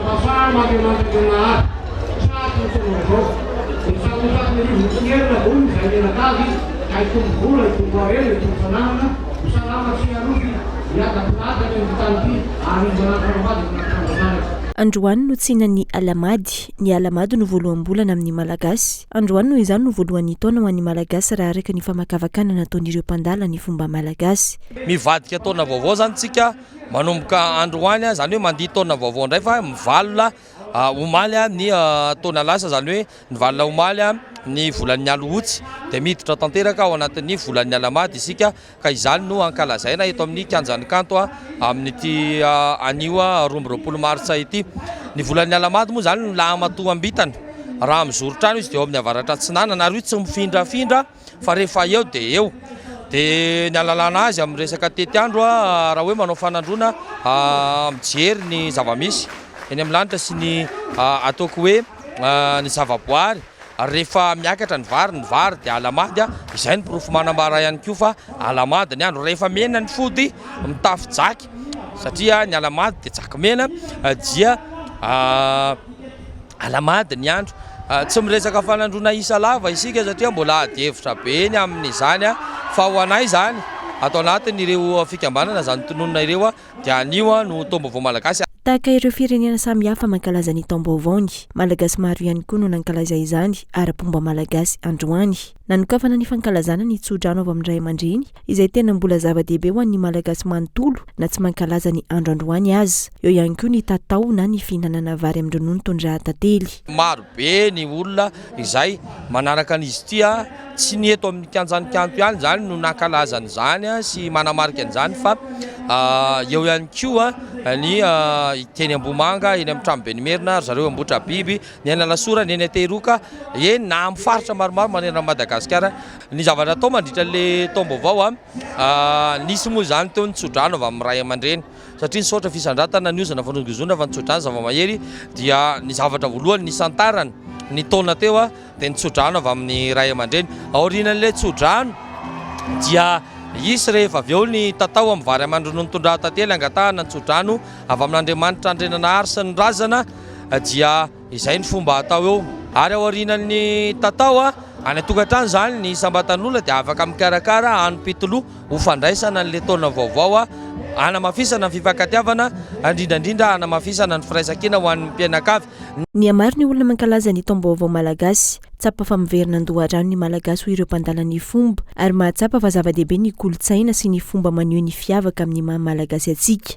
Salama Andriamanitra Andrianahary, tratry ny taona vaovao, dia samy ho tratry ny rivotra sy ny heriny daholo izahay mianakavy ka hitombo vola, hitombo harena, hitombo fananana, ho salama sy hiarofy, hiadam-piladana amin'ity tany ity ary hizarany fanambady amin'ny anaty fandrasana. Androany no tsinan'ny Alamady. Ny Alamady no voaloham-bolana amin'ny Malagasy. Androany noho izany no voalohan'ny taona ho an'ny Malagasy raha araka ny famakafakana nataon'ireo mpandala ny fomba malagasy. Mivadika taona vaovao izany tsika manomboka androany, izany hoe mandia taona vaovao indray fa mivalona omaly ny taona lasa, izany hoe nivalona omaly ny volan'ny Alohotsy dia miditra tanteraka ao anatin'ny volan'ny Alamady isika ka izany no ankalazaina eto amin'ny kianjan'ny kanto amin'ity anio 22 martsa ity. Ny volan'ny Alamady moa izany no lahimatoam-bintana, raha mijoro trano izy dia eo amin'ny avaratra atsinanana ary io tsy mifindrafindra fa rehefa eo dia eo. Dia ny ahalalana azy amin'ny resaka tetiandro raha hoe manao fanandroana mijery ny zava-misy eny amin'ny lanitra sy ny ataoko hoe ny zavaboary. Rehefa miakatra ny vary, ny vary dia alamady, izay no porofo manambara ihany koa fa alamady ny andro. Rehefa mena ny fody, mitafy jaky, satria ny alamady dia jaky mena, dia alamady ny andro. Tsy miresaka fanandroana isa lava isika satria mbola ady hevitra be ny amin'izany, fa ho anay izany, ato anatin'ireo fikambanana izany tononina ireo dia anio no taom-baovao malagasy. Tahaka ireo firenena samihafa mankalaza ny taom-baovaony, Malagasy maro ihany koa no nankalaza izany ara-pomba malagasy androany. Nanokafana ny fankalazana ny tsodrano avy amin'ny ray aman-dreny, izay tena mbola zava-dehibe ho an'ny Malagasy manontolo na tsy mankalaza ny andro androany aza. Eo ihany koa ny tatao na ny fihinanana vary amin-dronono tondrahan-tantely. Maro be ny olona izay manaraka an'izy ity, tsy ny eto amin'ny kianjan'ny kanto ihany izany no nankalaza an'izany sy manamarika an'izany fa eo ihany koa ny teny Ambohimanga, eny amin'ny tranoben'Imerina, ry zareo Ambohitrabiby, ny any Alasora, ny eny Antehiroka, eny na amin'ny faritra maromaro manerana an'i Madagasikara. Ny zavatra atao mandritra ilay taom-baovao, nisy moa izany teo ny tsodrano avy amin'ny ray aman-dreny. Satria nisaotra fisandratana ny ozona fanozongozonana fa ny tsodrano zava-mahery dia ny zavatra voalohany nisantarana ny taona teo dia ny tsodrano avy amin'ny ray aman-dreny. Aorianan'ilay tsodrano dia hisy rehefa avy eo ny tatao amin'ny vary aman-dronono tondrahan-tantely angatahana ny tsodrano avy amin'Andriamanitra Andriananahary sy ny razana dia Izay ny fomba atao eo. Ary aorianan'ny tatao, any an-tokantrano izany ny isam-batan'olona dia afaka mikarakara hanim-pitoloha ho fandraisana an'ilay taona vaovao, hanamafisana ny fifankatiavana, indrindra indrindra hanamafisana ny firaisankina ho an'ny mpianakavy. Nihamaro ny olona mankalaza ny taom-baovao malagasy. Tsapa fa miverina an-doharano ny Malagasy hoy ireo mpandala ny fomba ary mahatsapa fa zava-dehibe ny kolontsaina sy ny fomba maneho ny fiavaka amin'ny maha Malagasy antsika.